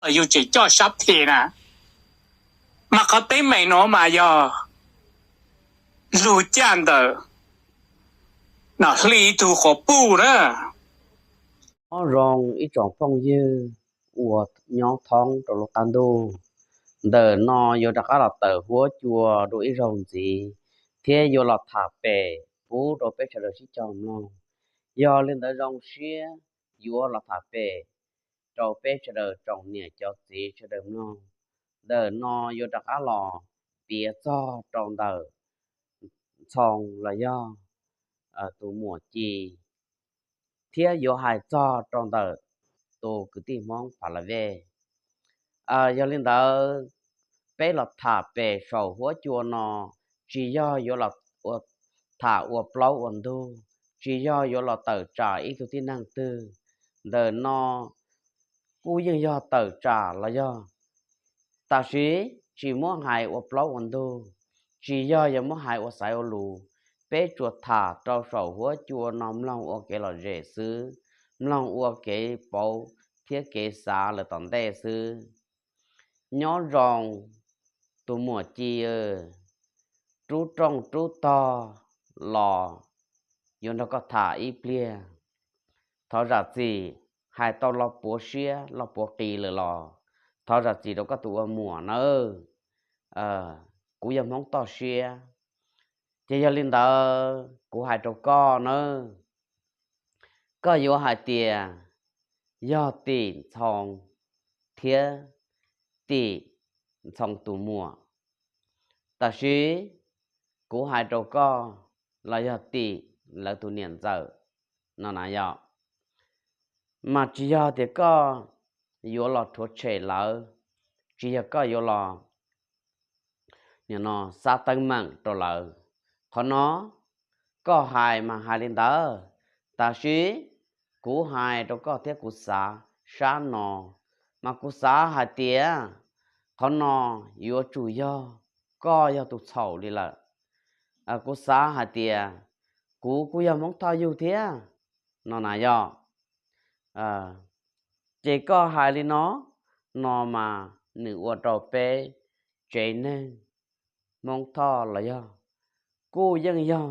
yus tseem coj sab phem na. Mas qhov teeb meem no mas yog lug caj ntawm hli tug quas puj na. Nyob zoo ib tsoom phooj ywg uas nyob thoob rau lub qab ntuj, ntawm no yuav rov qab los tawm huab cua dua ib zaug ntxiv thiab yuav los tham pem pub rau peb sawv daws sib cog mloog. Yog li ntawd zoo siab yuav los tham pem rau peb sawv daws tsoom niam cov txiv sawv daws mloog. Ntawm no yuav rov qab los piav txog rau ntawm Ntxhoo los yog tus muam Ci, thiab yuav hais txog rau ntawm tus kwv tij Hmoob Pha La Vej. Yog li ntawd, peb los tham pem saum huab cua no, tsis yog yuav los tham ua plaub ua ntug, tsis yog yuav los tawm tsam ib tug tib neeg twg. Ntawm no kuj yeej yog tawm tsam los yog, tab sis tsis muab hais ua plaub ua ntug, tsis yog yuav muab hais ua xaiv ua lus. Peb tsuas tham rau saum huab cua no mloog ua kev lom zem xwb, mloog ua kev paub thiab kev xav lawm tom ntej xwb. Nyob zoo tus muam Ci, rub rooj rub tog los yuav nrog koj tham ib pliag. Thov zam txim, hais tau lo puav siab lo puav qis lawm los thov zam txim rau koj tus ua muam nawb. Kuv yog Hmoob toj siab, ces yog li ntawd kuv hais rau koj nawb, koj yuav hais tias yog tim Ntxhoo thiab tim Ntxhoo tus muam, tab sis kuv hais rau koj los yog tim lawv tus niam ntxawm no na yom. Mas tsis yog tias koj yuav los rhuav tshem lawv, tsis yog koj yuav los nim no xav teeb meem rau lawv. Qhov no koj hais mas hais li ntawd, tab sis kuv hais rau koj thiab kuv xav sab no, mas kuv xav hais tias qhov no yuav tsum yog koj yog tus txhaum li lawm. Kuv xav hais tias kuv kuj yog Hmoob Thoj yug thiab no na yom. Ces koj hais li no, no mas nws ua rau peb tsev neeg Hmoob Thoj los yog kuj yeej yog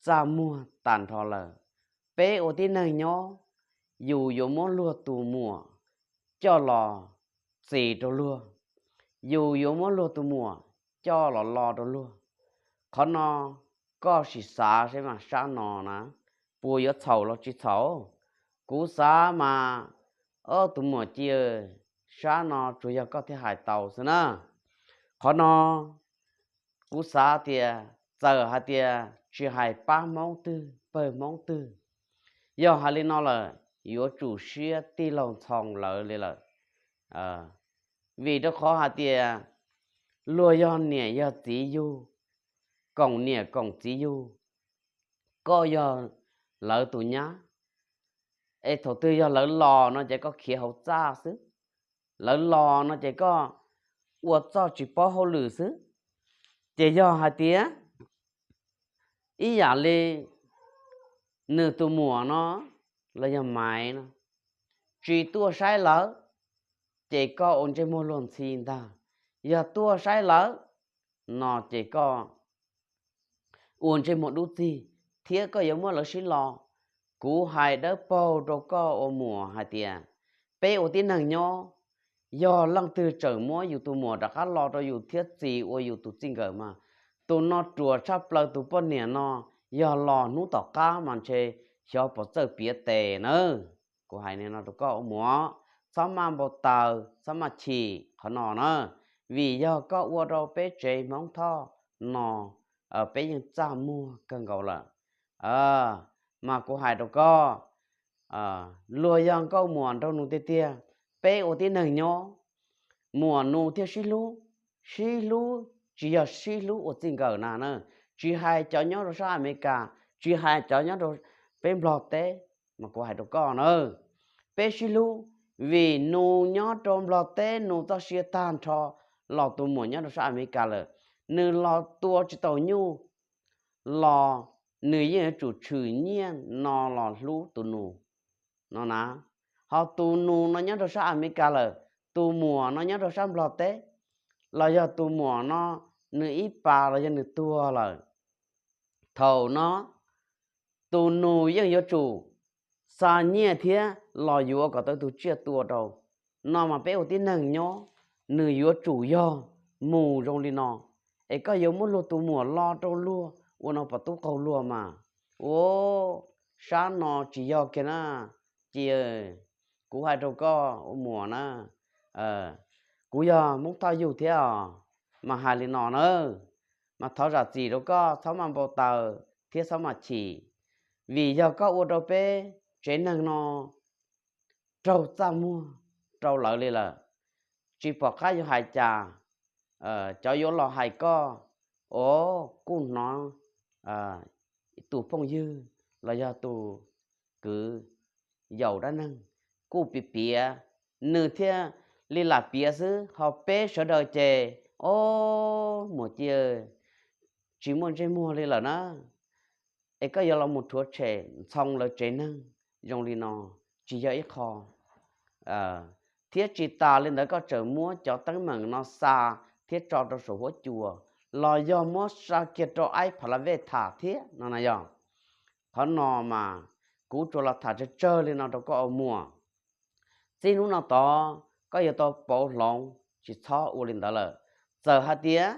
txaj muag tag nrho lawm. Peb ua tib neeg nyob, yus yuav muab luag tus muam coj los txis rau luag, yus yuav muab luag tus muam coj los lo rau luag. Qhov no koj sim xav seb mas sab no na, puas yuav txhaum los tsis txhaum? Kuv xav mas, ob tus muam Ci, sab no tsuas yog koj thiaj hais tau xwb na. Qhov no kuv xav tias txawm hais tias tsis hais pab Hmoob twg pawg Hmoob twg, yog hais li no lawm yuav tsum siab tij laug Ntxhoo lawv li lawm. Vim rau qhov hais tias luag yog niam yog txiv yug, koom niam koom txiv yug, koj yog lawv tus nyab, es thaum twg yog lawv los no ces koj khiav hauv txaj xwb, lawv los no ces koj ua txoj tsis paub hauj lwm xwb. Ces yog hais tias ib yam li nws tus muam no los yog Maiv no tsis tuaj saib lawv, ces koj ua ntsej muag luag ntxhi ntag. Yog tuaj saib lawv no ces koj ua ntsej muag dub txig thiab koj yuav muab lawv sib lo. Kuv hais dawb paug rau koj ua muam hais tias peb ua tib neeg nyob, yog leej twg tseem muab yus tus muam rov qab lo rau yus thiab txis ua yus tus txij nkawm mas tus no ruam tshaj plaws. Tus poj niam no yog los hnub tom qab mas ntshe xyov puas txawj piav tes nawb. Kuv hais li no rau koj ua muam, txhob maj npau taws, txhob maj chim qhov no na, vim yog koj ua rau peb tsev Hmoob Thoj no peb yeej txaj muag kawg nkaus lawm. Mas kuv hais rau koj, luag yog nkauj muam nraug nus tiag tiag, peb ua tib neeg nyob, muam nus thiaj sib hlub. Sib hlub tsis yog sib hlub ua txij nkawm na na, tsis hais cov nyob rau sab Amelikas, tsis hais cov nyob rau peb Nplog teb, mas kuv hais rau koj na, peb sib hlub vim nus nyob rau Nplog teb nus txoj sia tag nrho los tus muam nyob rau sab Amelikas lawm, nws los tua tsis tau nyuj los nws yeej yuav tsum tshwm nyiaj no los hlub tus nus no na. Ho tus nus no nyob rau sab Amelikas lawm, tus muam no nyob rau sab Nplog teb, los yog tus muam no nws ib pas los yog nws tuag lawm. Thaum no tus nus yeej yuav tsum xa nyiaj thiab los yuav kom tau tus tsiaj tua rau. No mas peb ua tib neeg nyob, nws yuav tsum yog mus zoo li no, es koj yuav muab luag tus muam lo rau luag ua no pom tub qaug luag mas, ua sab no tsis yog kiag na. Ci, kuv hais rau koj ua muam na, kuv yog Hmoob Thoj Yug thiab os, mas hais li no na, mas thov zam txim rau koj, txhob maj npau taws thiab txhob maj chim, vim yog koj ua rau peb tsev neeg no raug txaj muag rau lawv li lawm. Tsis pom qab yuav hais cas, cov yuav los hais koj, o, kuj hnov tus phooj ywg los yog tus kwv yaus dab neeg kuj piav piav, nws thiaj li lam piav xwb, ho peb sawv daws ces, o, muam ci, tsis muaj ntsej muag li lawm na. Es koj yuav los mus rhuav tshem ntxhoo lawv tsev neeg zoo li no, tsis yog ib qho. Thiab tsis tas li ntawd koj tseem muab cov teeb meem no xa thiab tso rau saum huab cua, los yog muab xa kiag rau aib pha la vej tham thiab no na yog. Qhov no mas kuv tsuas los tham tsawg tsawg li no rau koj ua muam. Txij hnub no tod koj yuav tau pauv hloov, tsis txhob ua li ntawd lawm. Txawm hais tias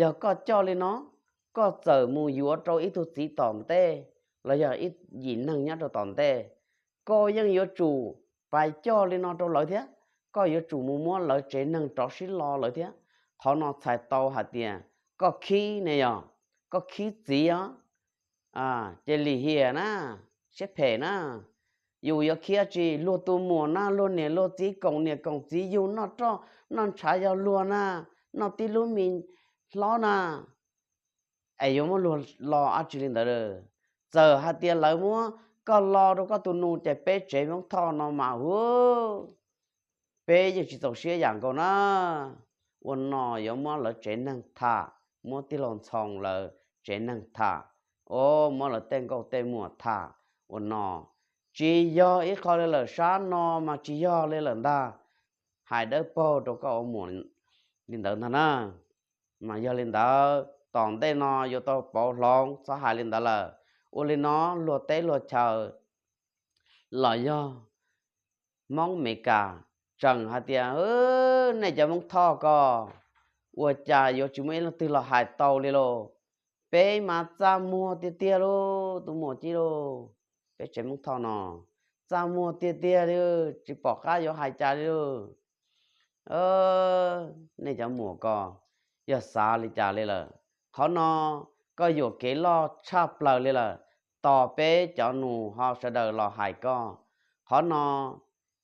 yog koj coj li no, koj txawm mus yuav rau ib tug txiv tom ntej los yog ib yim neeg nyob rau tom ntej, koj yeej yuav tsum pais coj li no rau lawv thiab. Koj yuav tsum mus muab lawv tsev neeg rov sib lo lawv thiab. Qhov no txhais tau hais tias koj khib ne yog, koj khib txiv os. Ces lim hiam na, siab phem na. Yus yuav khiav tsis luag tus muam na, luag niam luag txiv, koom niam koom txiv, yug noj roj noj ntshav yog luag na, noj tib lub me hlob na, es yuav muab luag lo dab tsi li ntawd. Txawm hais tias lawv muab koj lo rau koj tus nus ces peb tsev Hmoob Thoj no mas hu, peb yeej tsis txaus siab yam nkaus na. Ua no yuav muab lawv tsev neeg tham, muab tij laug Ntxhoo lawv tsev neeg tham, o, muab lawv tej nkauj tej muam tham. Ua no tsis yog ib qho li lawm, sab no mas tsis yog li lawm ntag. Hais dawb paug rau koj ua muam li ntawd ntag na. Mas yog li ntawd tom ntej no yuav tau pauv hloov, txhob hais li ntawd lawm. Ua li no luag teb luag chaw los yog Hmoob Meskas tseem hais tias, nej cov Hmoob Thoj ko, ua cas yuav tsis muaj ib leej twg los hais tau li lauj? Peb mas txaj muag tiag tiag lauj tus muam ci lauj. Peb tsev Hmoob Thoj no txaj muag tiag tiag li, tsis pom qab yuav hais cas li lauj. Nej cov muam ko, yog xav li cas li lawm? Qhov no koj yuam kev loj tshaj plaws li lawm. Tos peb cov nus ho sawv daws los hais koj. Qhov no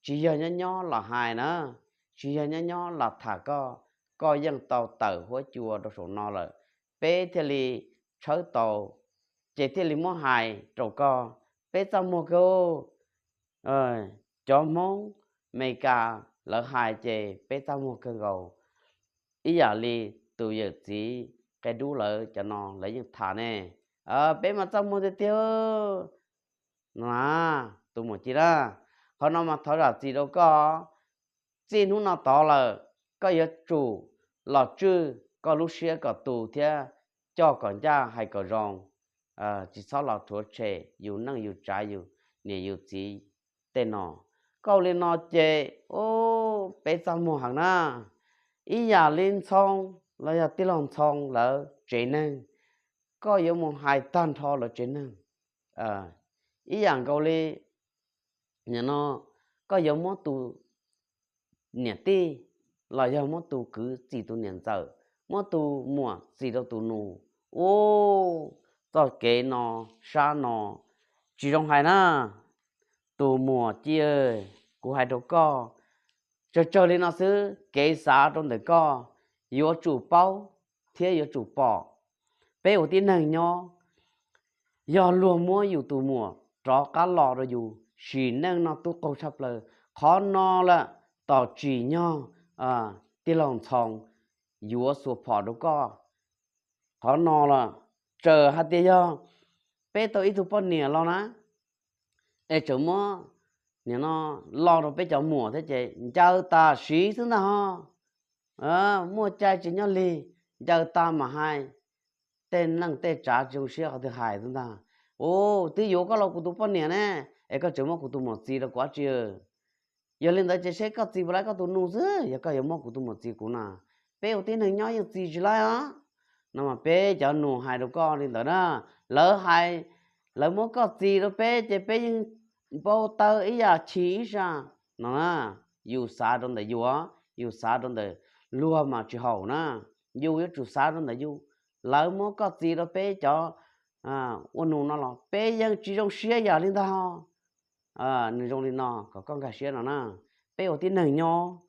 tsis yog nyob nyob los hais na, tsis yog nyob nyob los tham koj, koj yeej tau tawm huab cua rau saum no lawm, peb thiaj li tshawb tau, ces thiaj li muab hais rau koj. Peb txaj muag kawg, cov Hmoob Meskas lawv hais ces peb txaj muag kawg nkaus. Ib yam li tus yawm txiv Qe Dub lawv cov no lawv yeej tham ne, peb mas txaj muag tiag tiag na. Tus muam ci na, qhov no mas thov zam txim rau koj. Txij hnub no tod lawm, koj yuav tsum los tswj koj lub siab kom tu thiab coj kom ncaj hais kom zoo, tsis txhob los rhuav tshem yus neej yus tsav yus niam yus txiv tej no. Koj ua li no ces peb txaj muag heev na. Ib yam li Ntxhoo los yog tij laug Ntxhoo lawv tsev neeg, koj yuav mus hais tag nrho lawv tsev neeg. Ib yam nkaus li no, koj yuav muab tus niam tij los yog muab tus kwv txim tus niam ntxawm, muab tus muam txim rau tus nus. Ub, txoj kev no, sab no, tsis zoo hais na. Tus muam ci, kuv hais rau koj, tsawg tsawg li no xwb, kev xav rau ntawm koj yuav tsum paub thiab yuav tsum pom. Peb ua tib neeg nyob, yog luag muab yus tus muam rov qab los rau yus, sim neej no tub qaug tshaj plaws. Qhov no lawm, tom tsim nyog tij laug Ntxhoo yuav xuas phom rau koj. Qhov no los txawm hais tias yog peb tau ib tug poj niam los na, es tseem muab nim no lo rau peb cov muam thiab ces ncaws tas siv xwb ntag ho. Muaj cai tsis nyob lig, ncaws tas mam hais tej neej tej tsav tsis zoo siab qhov twg hais xwb ntag. Ua, twb yuav koj los kuv tus poj niam ne, es koj tseem muab kuv tus muam txis rau kuv dab tsi? Yog li ntawd ces seb koj txis puas laib koj tus nus xwb, yog koj yuav muab kuv tus muam txis kuv na, peb ua tib neeg nyob yeej txis tsis laib os. No mas peb cov nus hais rau koj li ntawd na, lawv hais, lawv muab koj txis rau peb ces peb yeej npau taws ib yam chim ib sab no na. Yus xav rau ntawm yus, yus xav rau ntawm luag mas tsis haum na, yus yuav tsum xav rau ntawm yus. Lawv muab koj txis rau peb cov ua nus no los peb yeej tsis zoo siab yam li ntag. Nws zoo li no kom koj nkag siab no na, peb ua tib neeg nyob,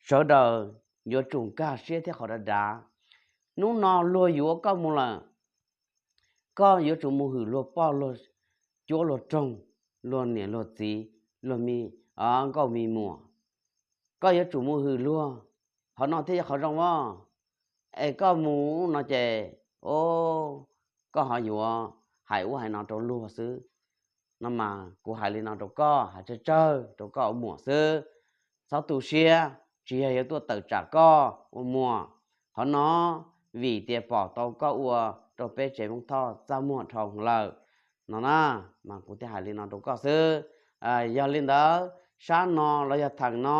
sawv daws yuav tsum nkag siab thiab qhov dav dav. Hnub no luag yuav koj mus lawm, koj yuav tsum mus hwm luag poj luag cuab luag roog, luag niam luag txiv, luag me nkauj me muam. Koj yuav tsum mus hwm luag, qhov no thiaj yog qhov zoo os. Es koj mus no ces, o, koj ho yuav hais ub hais no rau luag xwb. No mas kuv hais li no rau koj, hais tsawg tsawg rau koj ua muam xwb. Txhob tu siab, tsis yog yuav tuaj tawm tsam koj ua muam. Qhov no vim tias pom tau koj ua rau peb tsev Hmoob Thoj txaj muag dhau lawm no na, mas kuv thiaj hais li no rau koj xwb. Yog li ntawd sab no los yog theem no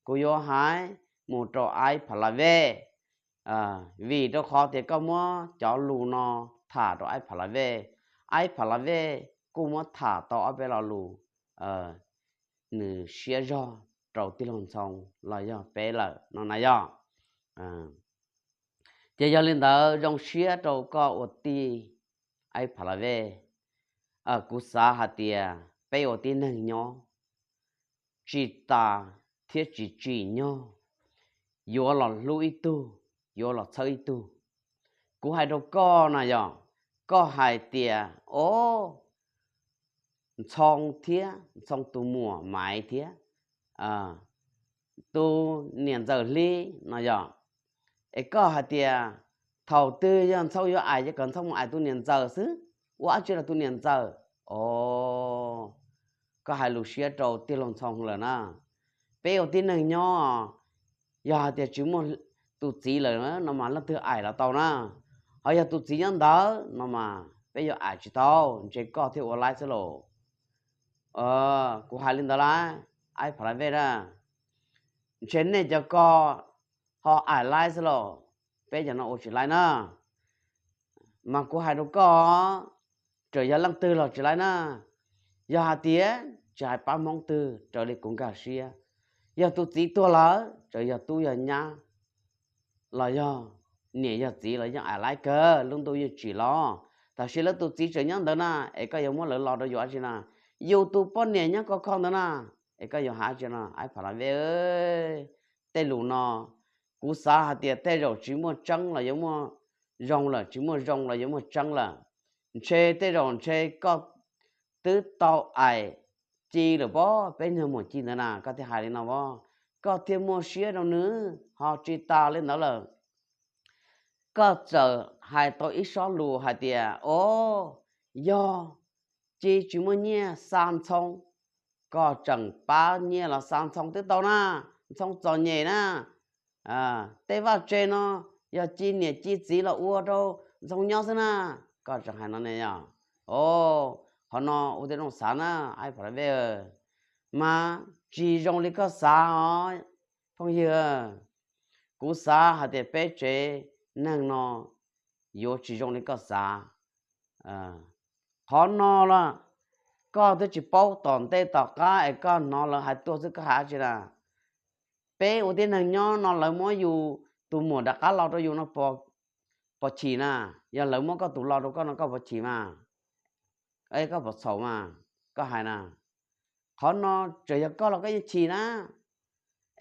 kuv yuav hais mus rau Aib Pha La Vej, vim rau qhov tias koj muab cov lus no tham rau Aib Pha La Vej, Aib Pha La Vej kuj muab tham tau ob peb lo lus nws siab zog rau tij laug Ntxhoo los yog peb lawm no na yog. Ces yog li ntawd zoo siab rau koj ua tij Aib Pha La Vej. Kuv xav hais tias peb ua tib neeg nyob, tsis tas thiab tsis tsim nyog yuav los hlub ib tug, yuav los txhawb ib tug. Kuv hais rau koj na yog, koj hais tias, o, Ntxhoo thiab Ntxhoo tus muam Maiv thiab tus niam ntxawm Hlib no yog, es koj hais tias thaum twg yog Ntxhoo yuav aim ces kom Ntxhoo mus aim tus niam ntxawm xwb, ua dab tsi rau tus niam ntxawm. O, koj hais lus siab rau tij laug Ntxhoo lawm na. Peb ua tib neeg nyob, yog hais tias tsis muaj tus txiv lawm no mas leej twg aim los tau na. Ho yog tus txiv nyob ntawd no mas peb yuav aim tsis tau, ntshe koj thiaj ua laib xwb lauj. Kuv hais li ntawd lauj, Aib Pha La Vej na, ntshe nej cov ko ho aim laib xwb lauj, peb cov no ua tsis laib na. Mas kuv hais rau koj, txawm yog leej twg los tsis laib na, yog hais tias tsis hais pab Hmoob twg raws li kuv nkag siab, yog tus txiv tuag lawm, txawm yog tub yog nyab los yog niam yog txiv los yeej aim laib kawg, lub ntuj yeej tsim los. Tab sis lawv tus txiv tseem nyob ntawd na, es koj yuav muab lawv los rau yus dab tsi na? Yus tus poj niam nyob koj kho ntawd na, es koj yuav hais dab tsi no? Aib Pha La Vej, tej lus no kuv xav hais tias tej zaum tsis muaj tseeb los yuav muaj zoo lawm, tsis muaj zoo los yuav muaj tseeb lawm. Ntshe tej zaum ntshe koj twb tau aim Ci lawm pob, peb nyuag muam Ci ntawd na, koj thiaj hais li no pob, koj thiaj muaj siab rau nws. Ho tsis tas li ntawd lawm, koj txawm hais tau ib sob lus hais tias, o, yog Ci tsis muaj nyiaj xa Ntxhoo, koj tseem pab nyiaj los xa Ntxhoo twb tau na, Ntxhoo txom nyem na. Tej vaj tse no yog Ci niam Ci txiv los ua rau Ntxhoo nyob xwb na, koj tseem hais no ne yog. O, qhov no ua tib zoo xav na, Aib Pha La Vej, mas tsis zoo li koj xav os phooj ywg. Kuv xav hais tias peb tsev neeg no yuav tsis zoo li koj xav. Qhov no los koj twb tsis paub tom ntej tom qab es koj hnov lawv hais tuaj xwb, koj hais dab tsi na? Peb ua tib neeg nyob no lawv muab yus tus muam rov qab los rau yus no puas chim na? Yog lawv muab koj tus los rau koj no koj puas chim mas? Koj puas txhaum mas? Koj hais na. Qhov no tseem yog koj los koj yeej chim na.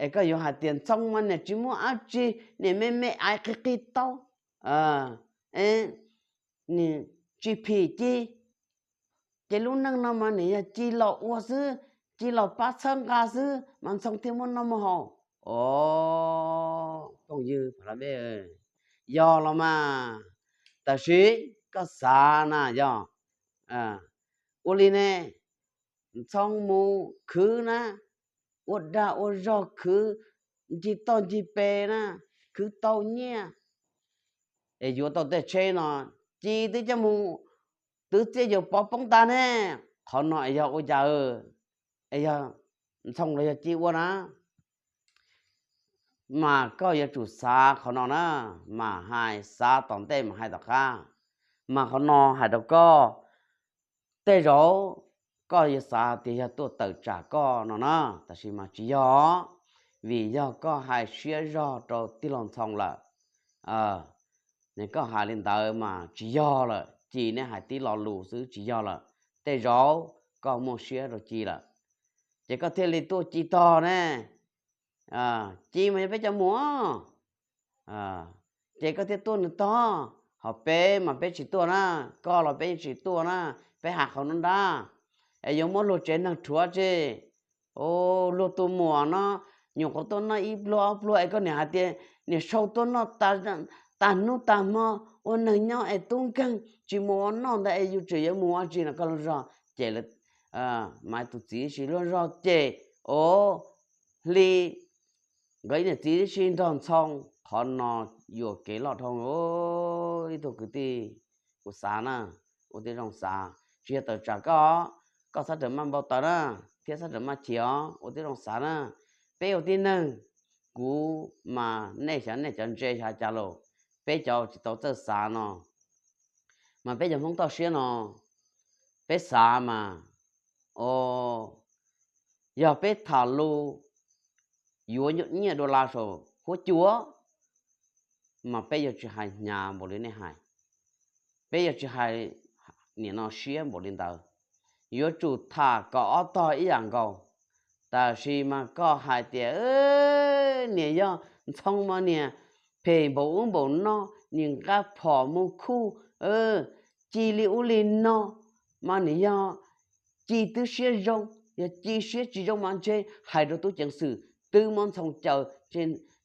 Es koj yuav hais tias Ntxhoo mas niam tsis muaj dab tsi, niam me me aiv qig qig tau, niam tsis phim Ci, ces lub neej no mas niam yog Ci los ua xwb, Ci los pab txhawb nqa xwb mas Ntxhoo thiaj muaj noj muaj haus. O, phooj ywg Pha La Vej, yog los mas, tab sis koj xav na yog ua li ne, Ntxhoo mus khwv na, ua dag ua zog khwv, ncig toj ncig pes na, khwv tau nyiaj es yuav tau tej tsheb no, Ci twb coj mus twv txiaj yuav pov poob tas ne. Qhov no es yog ua cas, es yog Ntxhoo los yog Ci ua na? Mas koj yuav tsum xav qhov no na, mas hais xav tom ntej mas hais tom qab. Mas qhov no hais rau koj, tej zaum koj yuav xav tias yog tuaj tawm tsam koj no na, tab sis mas tsis yog, vim yog koj hais siab zog rau tij laug Ntxhoo lawm. Koj hais li ntawd mas tsis yog lawm, Ci, neb hais tib lo lus xwb tsis yog lawm. Tej zaum koj muaj siab rau Ci lawm, ces koj thiaj li tuaj Ci tog ne. Ci mas yog peb cov muam, ces koj thiaj tuaj nws tog, ho peb mas peb tsis tuaj na, koj los peb yeej tsis tuaj na. Peb hais qhov no ntag, es yuav muab luag tsev neeg rhuav tseg. Luag tus muam no nyuam qhuav tuaj noj ib pluag ob pluag es koj niam hais tias niam sau tuaj noj tas hnub tas hmo, ua neeg nyob es tub nkeeg tsis mus ua noj ntag es yus tseem yuav mus ua tsi no. Koj luag zog ces, Maiv tus txiv tsis luag zog ces, o, Hli nkawd ib niam txiv tib si nrog Ntxhoo. Qhov no yuam kev loj dhau. Ib tug kwv tij, kuv xav na, ua tib zoo xav, tsis yog tawm tsam koj, koj txhob rawm maj npau taws na, thiab txhob rawm maj chim os, ua tib zoo xav na. Peb ua tib neeg, kuv mas nej xyov nej cov ntse xyov cas los, peb cov tsis tau txawj xav no mas peb cov Hmoob toj siab no, peb xav mas, o, yog peb tham lus yuav nyiaj dollar saum huab cua, mas peb yuav tsis hais hnyav npaum li nej hais, peb yuav tsis hais nim no siab npaum li ntawd. Yuav tsum tham kom ob tog ib yam nkaus. Tab sis mas koj hais tias niam yog Ntxhoo mas niam phem npaum ub npaum no, niam nqa phom mus khuj Ci li ub li no, mas niam yog Ci twb siab zoo, yog Ci siab tsis zoo mas ntshe hais rau tub ceev xwm twb muab Ntxhoo caw,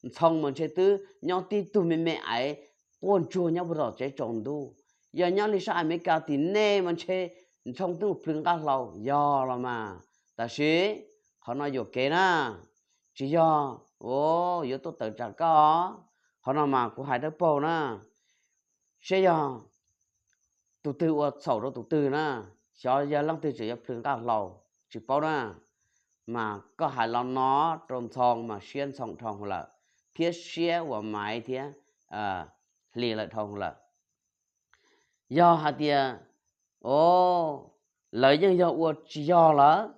Ntxhoo mas ntshe twb nyob tib tug me me aiv quaj ntsuag nyob puag tom tsev tsaus ntuj. Yog nyob li sab Amelikas tim nej mas ntshe Ntxhoo twb mus plhws nqaj hlau, yog los mas. Tab sis qhov no yuam kev na, tsis yog, o, yuav tuaj tawm tsam koj. Qhov no mas kuv hais dawb paug na, saib yog tus twg ua txhaum rau tus twg na, xyov yog leej twg tseem yuav plhws nqaj hlau, tsis paub na. Mas koj hais los no rau Ntxhoo mas siab Ntxhoo dhau lawm, thiab siab uas Maiv thiab Hli lawm dhau lawm. Yog hais tias, o, lawv yeej yog ua tsis yog lawm,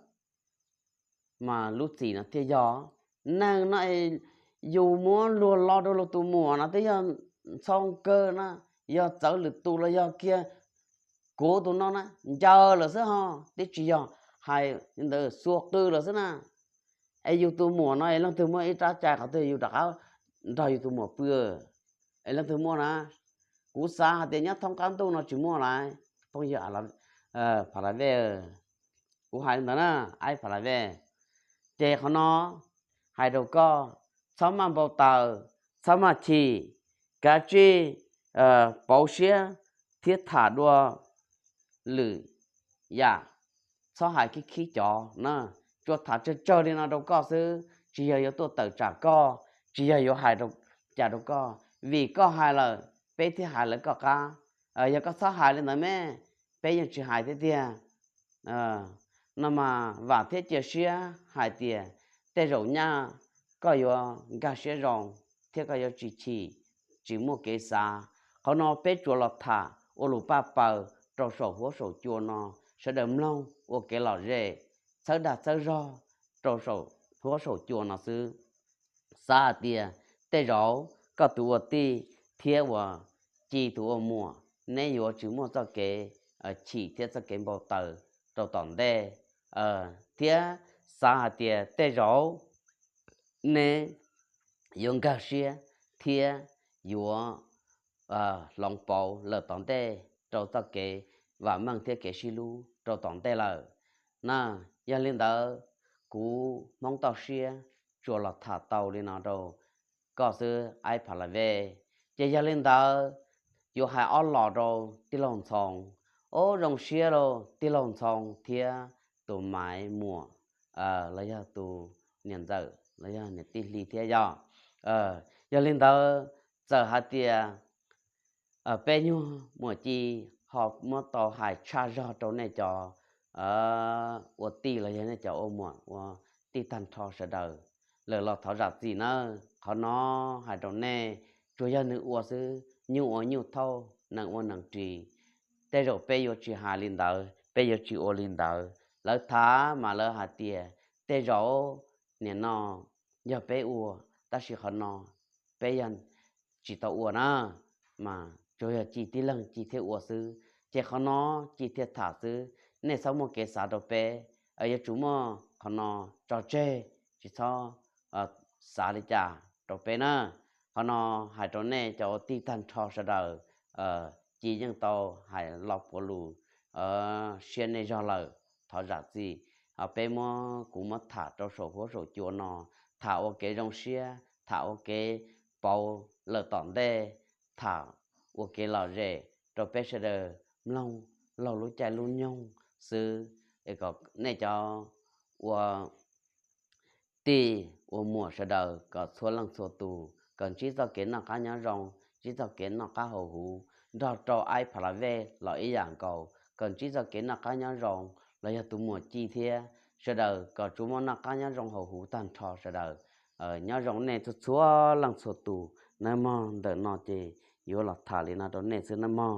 mas lub txim no thiaj yog. Neeg no yus muab luag lo rau luag tus muam no twb yog Ntxhoo kawg na, yog txawv lwm tus los yog kiag kuv tus no na, ncaws lawm xwb ho, twb tsis yog hais li ntawd, xuas qw lawm xwb na. Es yus tus muam no es leej twg muaj ib rab cai qhov twg yus rov qab nrog yus tus muam pw, es leej twg muaj na? Kuv xav hais tias nyob thoob qab ntuj no tsis muaj lawm, phooj ywg Pha La Vej, kuv hais li ntawd na, Aib Pha La Vej. Ces qhov no hais rau koj, txhob maj npau taws, txhob maj chim, kav tsij pauv siab thiab tham dua lwm yam, txhob hais khib khib cov na. Tsuas tham tsawg tsawg li no rau koj xwb, tsis yog yuav tuaj tawm tsam koj, tsis yog yuav hais cas rau koj, vim koj hais lawm peb thiaj hais lawv koj qab. Yog koj txhob hais li ntawd me, peb yeej tsis hais thiab tiag. No mas vam thiab cia siab hais tias tej zaum nyaj koj yuav nkag siab zoo thiab koj yuav tsis chim, tsis muaj kev xav. Qhov no peb tsuas los tham ua lus paj paws rau saum huab saum cua no, sawv daws mloog ua kev lom zem, txhawb dag txhawb zog rau saum huab saum cua no xwb. Xav hais tias tej zaum koj tus ua tij thiab uas Ci tus ua muam, neb yuav tsis muaj txoj kev chim thiab txoj kev npau taws rau tom ntej, thiab xav hais tias tej zaum neb yuav nkag siab thiab yuav hloov pauv lawm tom ntej rau txoj kev vam meej thiab kev sib hlub rau tom ntej lawm na. Yog li ntawd, kuv Hmoob Toj Siab tsuas los tham tau li no rau koj xwb, Aib Pha La Vej. Ces yog li ntawd, yuav hais ob los rau tij laug Ntxhoo. Ob, zoo siab lauj tij laug Ntxhoo thiab tus maiv muam los yog tus niam ntxawm los yog niam tij hli thiab yog. Yog li ntawd, txawm hais tias peb nyuag muam Ci ho muab tau hais tshaj zog rau nej cov ua tij los yog nej cov ua muam ua tij tag nrho sawv daws lawm los thov zam txim nawb. Qhov no hais rau nej, tsuas yog nws ua xwb, nyuj ua nyuj thauj, nees ua nees ris. Tej zaum peb yuav tsis hais li ntawd, peb yuav tsis ua li ntawd. Lawv tham mas lawv hais tias tej zaum nim no yog peb ua, tab sis qhov no peb yog tsis tau ua na, mas tsuas yog Ci tib leeg Ci thiaj ua xwb, ces qhov no Ci thiaj tham xwb. Nej txhob muaj kev xav rau peb, yuav tsum muaj qhov no tso tseg, tsis txhob xav li cas rau peb na. Qhov no hais rau nej cov ua tij tag nrho sawv daws, Ci yeej tau hais lo puav lus siab nej zog lawm, thov zam txim. Peb muab, kuv muab tham rau saum huab saum cua no, tham ua kev zoo siab, tham ua kev pauv lawm tom ntej, tham ua kev lom zem rau peb sawv daws mloog laug lub caij lub nyoog xwb. Nej cov ua tij ua muam sawv daws kom txhua leej txhua tus kom ntsib txoj kev noj qab nyob zoo, ntsib txoj kev noj qab haus huv, nrog rau aib pha la vej los ib yam nkaus, kom ntsib txoj kev noj qab nyob zoo. Los yog tus muam Ci thiab sawv daws kom tsuas muaj noj qab nyob zoo haus huv tag nrho sawv daws. Nyob zoo nej txhua txhua leej txhua tus nawb mog. Ntawm no ces yuav los tham li no rau nej xwb nawb mog.